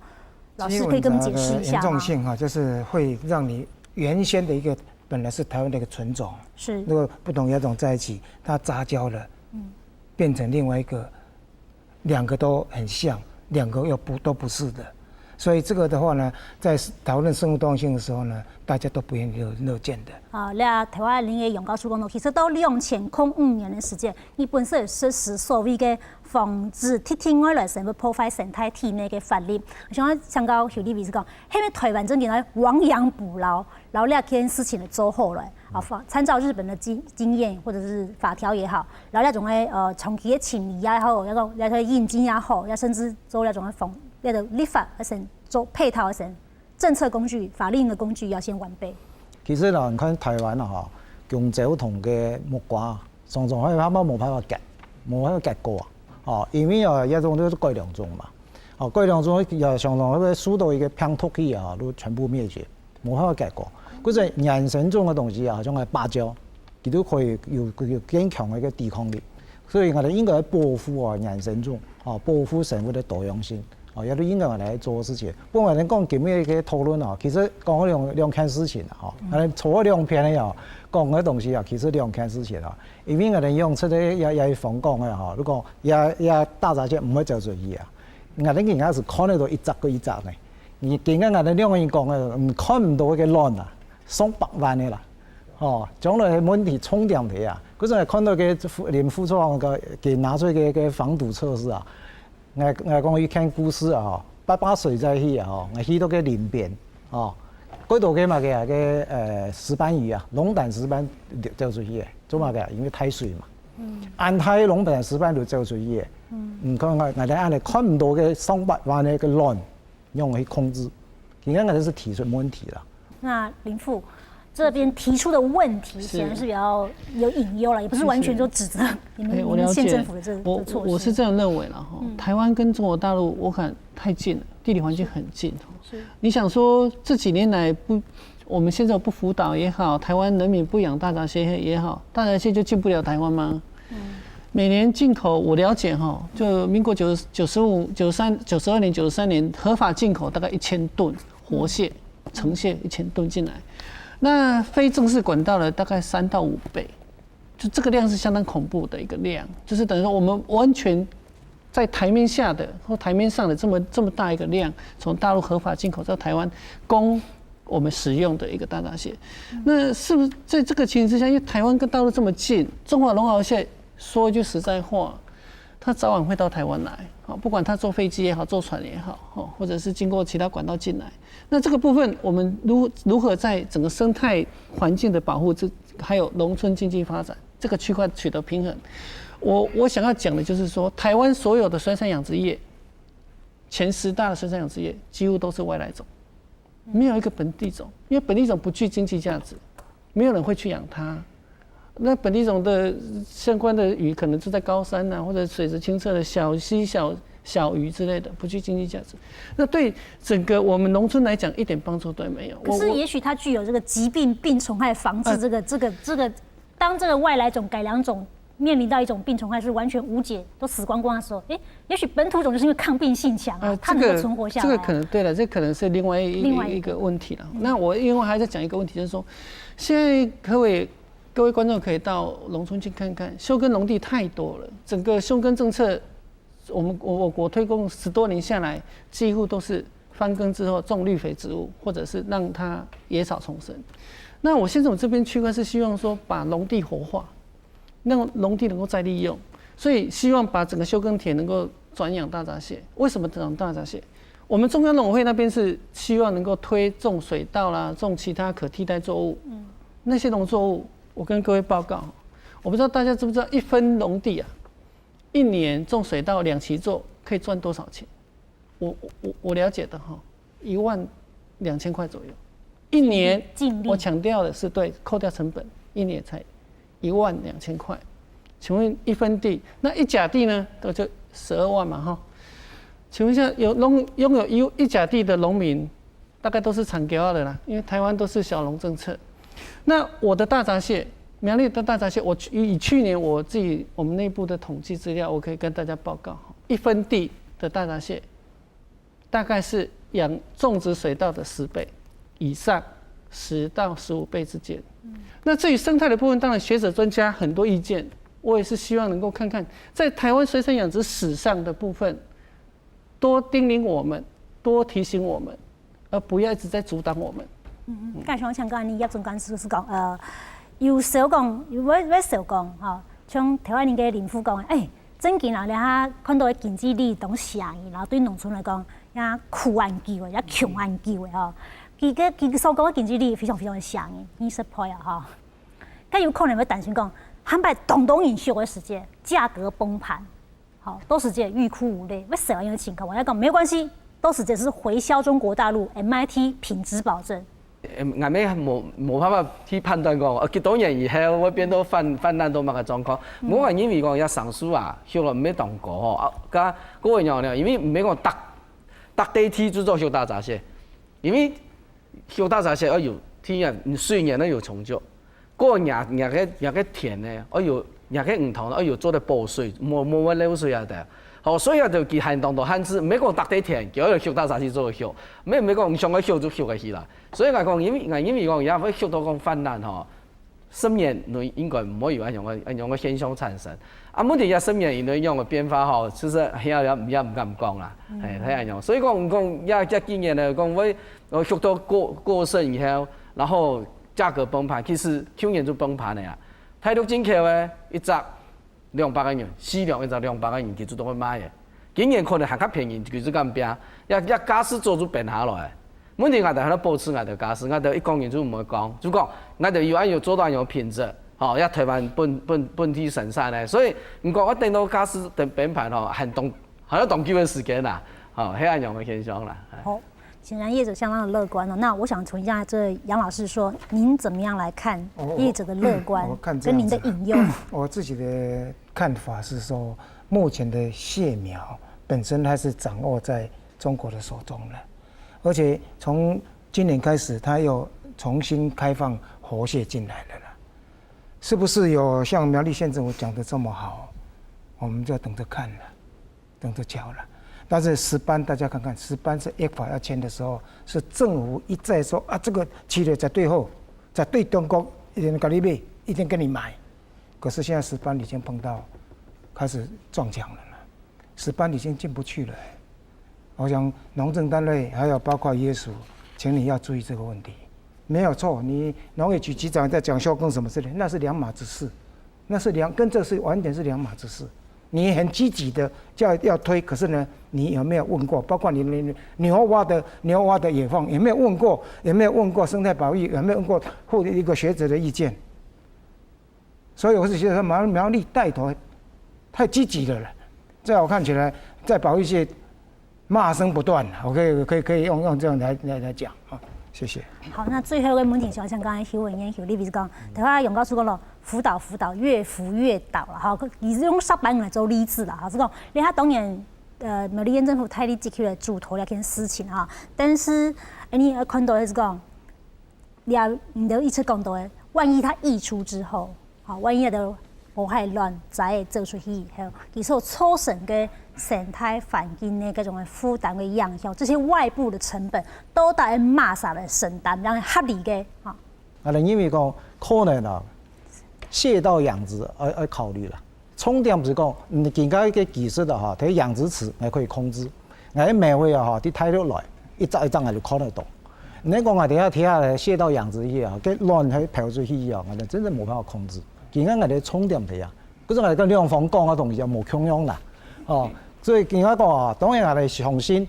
老師可以跟我們解釋一下嗎？基因混雜的嚴重性哈，就是會讓你原先的一個本來是台灣的一個純種，是如果不同亞種在一起，它雜交了，嗯，變成另外一個，兩個都很像，兩個又不都不是的。所以這個的話呢，在討論生物多樣性的時候呢，大家都不願意樂樂見的。啊，這頭下林野楊教授講到，其實到兩千空五年的時間，日本是有實施所謂的防止特定外來生物破壞生態體內的法令。我想要請教邱立委是講，因為台灣正經來亡羊補牢，然後這件事情來做好了。啊，參照日本的經經驗或者是法條也好，然後那種的呃長期的清理也好，要說要說應急也好，要甚至做那種的防那個立法，而且做配套，而且政策工具、法令的工具要先完備。其實啦，你看台灣啊，吼，弓蕉同个木瓜，常常會他們無辦法結，無辦法結果啊，吼，因為啊，這種都是改良種嘛，吼，改良種也常常會受到一個病毒去啊，都全部滅絕。無好个結果。故所以原生種个東西啊，像个芭蕉，佢都可以有有堅強个一个抵抗力。所以𠊎兜應該保護啊原生種，哦，保護生物个多樣性，哦，也都應該𠊎兜來做个事情。不過𠊎兜講今日个討論啊，其實講兩兩件事情啊，吼，𠊎兜坐兩片个啊，講个東西啊，其實兩件事情啊。因為𠊎兜用這个也也方講个吼，如果也也大閘蟹毋會走出去啊，𠊎兜應該係看得到一隻个一隻呢。你今日𠊎兜兩个人講个，嗯，看毋到个卵啊，上百萬个啦。 哦，將來个問題重點个啊，故所看到个林副處長个佢拿出个个防毒措施啊，𠊎𠊎講一件故事啊，吼，八八水災去啊，吼，𠊎去到个林邊，哦，過多个麼个啊个呃石斑魚啊，龍膽石斑走出去个，做麼个啊？因為大水嘛，恁大个龍膽石斑就走出去个，你看𠊎𠊎兜恁樣看毋到个上百萬个个卵，仰般去控制？今日𠊎兜係提出問題啦。那林副这边提出的问题显然是比较有隐忧了，也不是完全说指责你们你们县政府的这个我我是这样认为了哈，台湾跟中国大陆我看太近了，地理环境很近。你想说这几年来不，我们现在不辅导也好，台湾人民不养大闸蟹也好，大闸蟹就进不了台湾吗？每年进口我了解哈，就民国九九十五、九三、九十二年、九十三年合法进口大概一千吨活蟹、成蟹一千吨进来，那非正式管道的大概三到五倍，就这个量是相当恐怖的一个量，就是等于说我们完全在台面下的或台面上的这么这么大一个量，从大陆合法进口到台湾供我们使用的一个大闸蟹，那是不是在这个情形之下，因为台湾跟大陆这么近，中华龙螯蟹说一句实在话，它早晚会到台湾来，好，不管它坐飞机也好，坐船也好，哦，或者是经过其他管道进来，那这个部分我们如如何在整个生态环境的保护，这还有农村经济发展这个区块取得平衡？我我想要讲的就是说，台湾所有的水产养殖业，前十大的水产养殖业几乎都是外来种，没有一个本地种，因为本地种不具经济价值，没有人会去养它。那本地种的相关的鱼可能就在高山呐、或者水质清澈的小溪、小小鱼之类的，不具经济价值。那对整个我们农村来讲，一点帮助都没有。可是也许它具有这个疾病病虫害防治这个这个这个，当这个外来种改良种面临到一种病虫害是完全无解，都死光光的时候，哎，也许本土种就是因为抗病性强啊，它能够存活下来。这个可能对了，这可能是另外一另外一个问题了。那我另外还在讲一个问题，就是说，现在各位各位观众可以到农村去看看，休耕农地太多了，整个休耕政策，我们我我国推动十多年下来，几乎都是翻耕之后种绿肥植物，或者是让它野草丛生。那我现在我这边区块是希望说把农地活化，让农地能够再利用，所以希望把整个休耕田能够转养大闸蟹。为什么转养大闸蟹？我们中央农委会那边是希望能够推种水稻啦，种其他可替代作物。嗯，那些农作物，我跟各位报告，我不知道大家知不知道，一分农地啊，一年种水稻两期作可以赚多少钱？我我我了解的哈，一万两千块左右，一年。我强调的是对，扣掉成本，一年才一万两千块。请问一分地，那一甲地呢？那就十二万嘛哈。请问一下，有农拥有一一甲地的农民，大概都是长条的啦，因为台湾都是小农政策。那我的大闸蟹，苗栗的大闸蟹，我以去年我自己我们内部的统计资料，我可以跟大家报告，一分地的大闸蟹，大概是养种植水稻的十倍以上，十到十五倍之间。那至于生态的部分，当然学者专家很多意见，我也是希望能够看看在台湾水产养殖史上的部分，多叮咛我们，多提醒我们，而不要一直在阻挡我们。嗯，刚才想讲，你叶总干事是讲，呃，有少讲，有会会少讲哈，像台湾人个林副讲，哎，正经啊，你看看到个经济力当响，然后对农村来讲，也苦安久的，也穷安久的吼。佢个佢所讲个经济力非常非常的响，你识破啊哈。但有可能会担心讲，坦白当当人少个时间，价格崩盘。 好，到时节欲哭无泪，为什么样的情况？我要讲没有关系，到时节是回销中国大陆，M I T 品质保证。俺们无无办法去判断讲，呃，几多年以后会变到泛泛滥到么个状况。我认为讲要上诉啊，效率没当高吼。啊，个个人呢，因为没讲大大地体制作修大闸蟹，因为畜大閘蟹愛有，第一，你水源愛有充足，過若若个若个田呢，愛有若个魚塘愛有做得保水，無無會漏水啊个。好，所以啊，就佢還當多限制，毋係講逐塊田，佢愛畜大閘蟹做得畜，毋係毋係講你想愛畜就畜得起來。所以𠊎講，因為𠊎因為講，也會畜到講氾濫吼，十年內應該毋會有恁樣个恁樣个現象產生。啊，問題這十年以內樣个變化吼，其實也也也毋敢講啦，係係恁樣。所以講講也也今年呢，講會呃畜到過過剩以後，然後價格崩盤，其實舊年就崩盤了呀。大陸進口个一隻兩百个銀，四兩一隻兩百个銀，佢就都會賣个。今年可能還較便宜，佢就敢變，也也價數早就崩下來。問題𠊎兜還愛保持𠊎兜價數，𠊎兜一講人就毋會講，就講𠊎兜有愛有做到有品質，吼，也台灣本本本地生產个，所以毋過𠊎等到價數等崩盤吼，還當還要當久个時間啦，吼，係恁樣个現象啦。好，顯然業者相當的樂觀哦。那我想請問一下，這楊老師說，您怎麼樣來看業者的樂觀？我看這樣子跟您的隱憂？我自己的看法是說，目前的蟹苗本身它是掌握在中国的手中了，而且从今年开始，它又重新开放活蟹进来了啦。是不是有像苗栗县政府讲的这么好？我们就要等着看了，等着瞧了。但是石斑，大家看看，石斑是ECFA要签的时候，是政府一再说啊，这个企业在最后，在对中国一定跟你买，一定跟你买。可是现在石斑已经碰到开始撞墙了啦，石斑已经进不去了。我想农政单位还有包括业主，请你要注意这个问题。没有错，你农业局局长在讲休耕什么之类，那是两码子事，那是两跟这是完全是两码子事。你很积极的叫要推，可是呢，你有没有问过？包括你你牛蛙的牛蛙的野放，有没有问过？有没有问过生态保育？有没有问过后一个学者的意见？所以我是觉得苗苗栗带头太积极了了，在我看起来，在保育界骂声不断，我可以可以可以用用这样来来来讲啊，谢谢。好，那最後一个問題，想像剛才邱委員邱立委講，頭下楊教授講了，輔導輔導，越輔越倒了哈，佢用石斑來做例子了哈，是講，你看當年呃，苗栗縣政府大力積極來主導這件事情哈，但是，哎，你看到的是講，你啊，你都一直講到的，萬一它溢出之後，好，萬一它的無害卵仔走出去以後，佢所造成的生態環境的各種的負擔的影響，這些外部的成本，到底愛麼儕來承擔，讓合理的哈？啊，因為講可能啊，蟹道養殖愛愛考慮啦。重點係講，嗯，今个个技術啊，哈，佢養殖池也可以控制，𠊎个苗仔啊，哈，對大陸來，一隻一隻𠊎就看得到。你講𠊎等下貼下來蟹道養殖去啊，个卵係飄出去啊，𠊎等真正無辦法控制。今个𠊎个重點係啊，可是𠊎个兩方講个東西啊，無共樣啦，哦，所以今个講啊，當然𠊎个相信。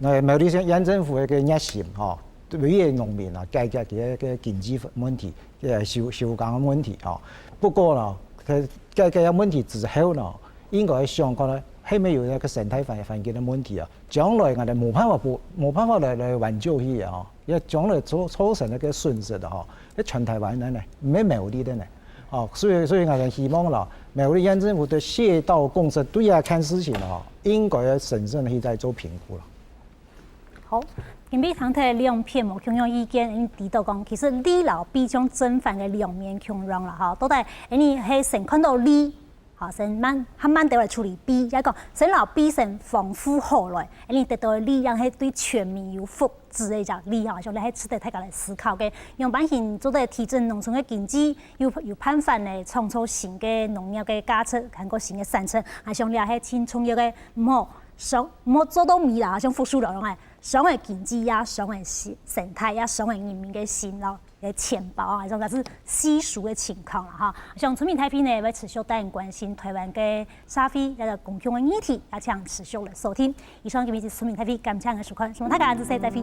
呃，苗栗县县政府个个热心吼，對於農民啊，解决佢个个经济问题，个休休耕个问题吼。不过呢，解解决问题之后呢，应该想看呢，后面有一个生态环环境个问题啊，将来𠊎等无办法不无办法来来挽救佢啊，也将来造造成那个损失的吼，那全台湾人呢，没苗栗的呢。 哦，所以所以𠊎个希望啦，苗栗县政府对蟹道公社对啊看事情哦，应该要审慎去再做评估了。好，今日聽到兩片無共樣意見，你知道講，其實利摎弊像正反个兩面共樣啦，哈。到底，你係先看到利，好，先慢，較慢點來處理弊，也講先摎弊先防護好來，你得到个利，也係對全民有福。 之類个利哈，像你係值得大家來思考个。仰般形做得提振農村个經濟，有有辦法呢創造新个農業个價值，還過新个產值，還像你係盡重要个，毋好傷毋好做到尾啦，像福壽螺樣个，傷个經濟也傷个生生態也傷个人民个心咯，个錢包啊，這種係世俗个情況啦哈。像村民大會呢，會持續帶你關心台灣个社會，這个公共个議題，也請持續來收聽。以上今日係村民大會，感謝你个收看，希望大家下次再會。